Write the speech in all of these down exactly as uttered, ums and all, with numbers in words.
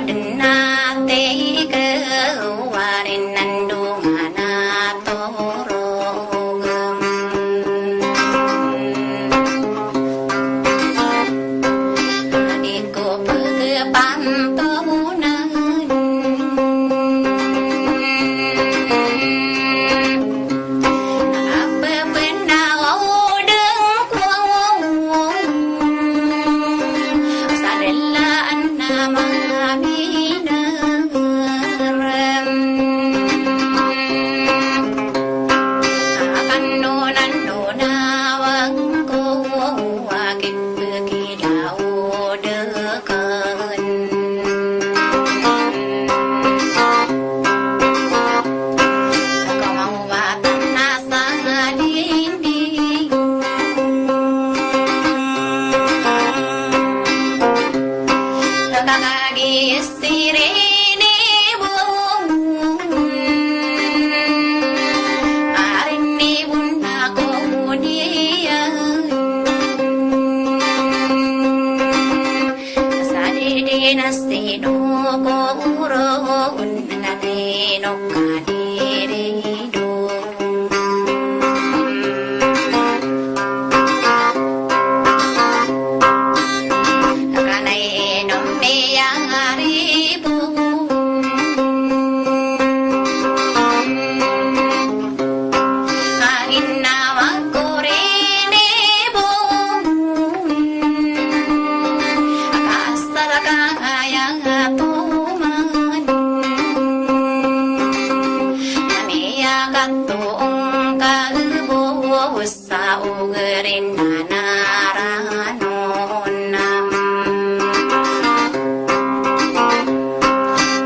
Na tig ka warin nandongan a torogam. Di ko pagpantonan a pepena o dengko sa delaan a manga binaram. Akan nonan nonawang ko a kipekidao deken. Kamawatan na sa dinding. Kakagis sirinibon, arinibon ako niyan. Sa di dinasti no ko ron, na di no kadirido. Kanay inom miyang aribo. Angin na wag ko rinibon. Kasar ka ayang atoman. Miyakat to ong kalbo sa ogerin na naranon.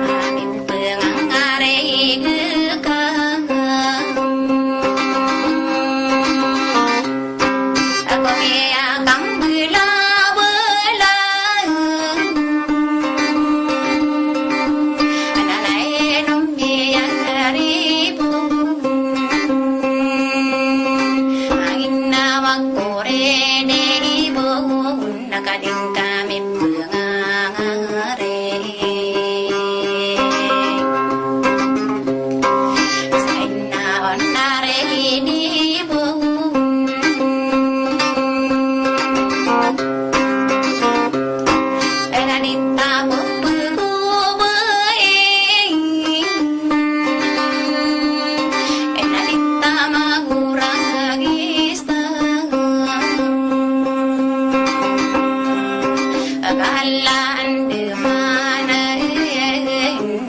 Amin pengangarig ka. Ako miyakambelabela. Ananay no miyaribo. Angin na wag ko rinibon. Na kading kami pengangari. Sa ina on na rinibon. Ena di ta pepegobay. Ena di ta magorag isa. Kalaan di mana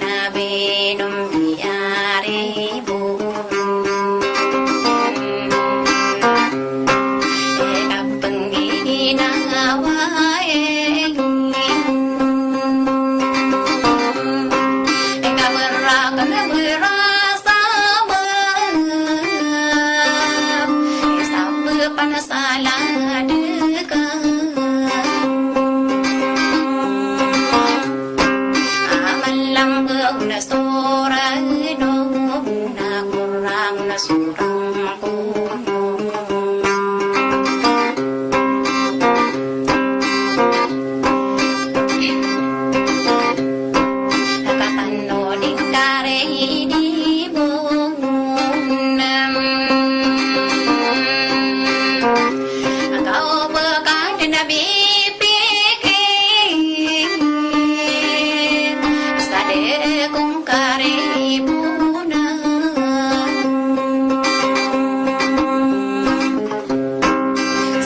na binom di aribo. Eka pengginawai. Eka berak na berasa ba. Esa bepanas Ala deka. Amalang na sorang no, na korang na sorang kono. Katano di karedi bonam. Angkaw beka den a bipikir sa di kong karibonam.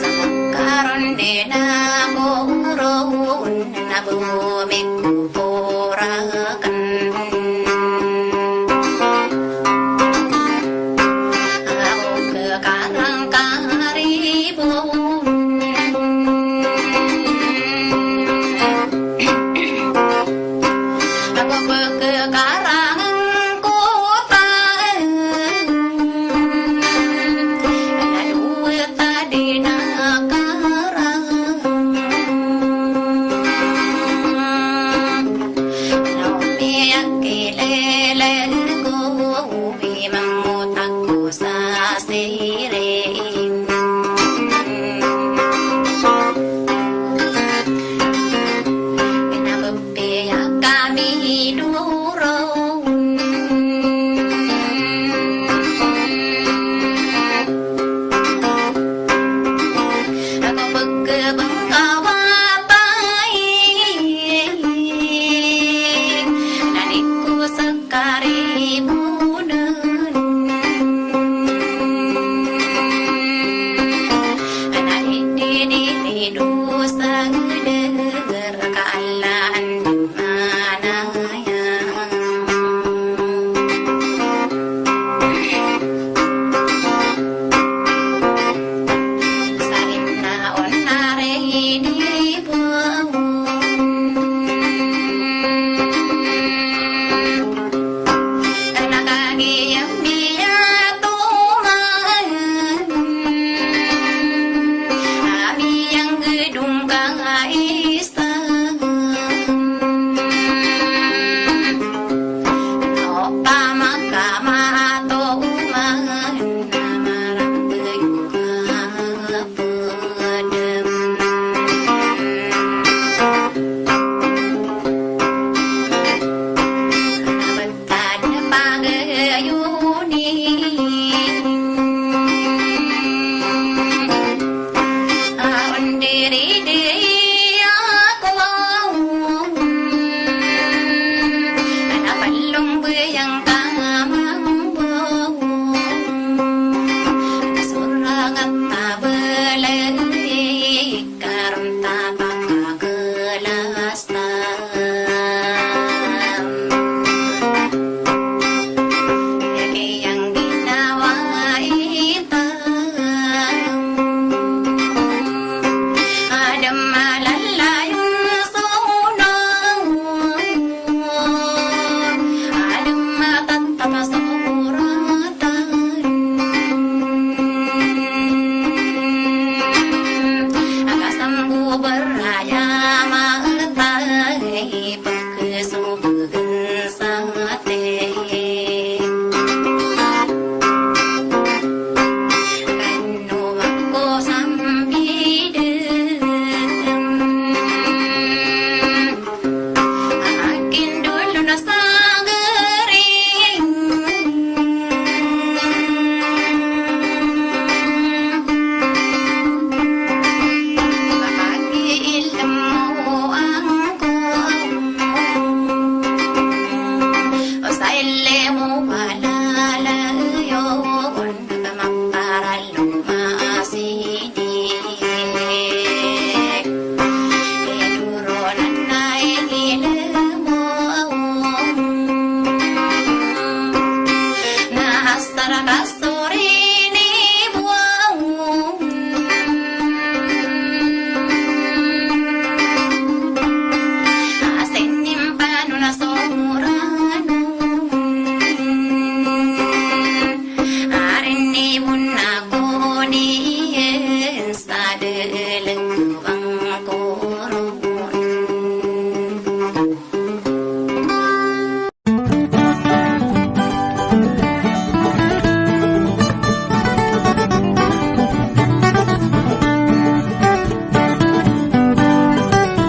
Sa karon di na koron na bumik Poraken. Ako kekarang karibon. Ako kekarang kota. Lalu tadi na karang. Iba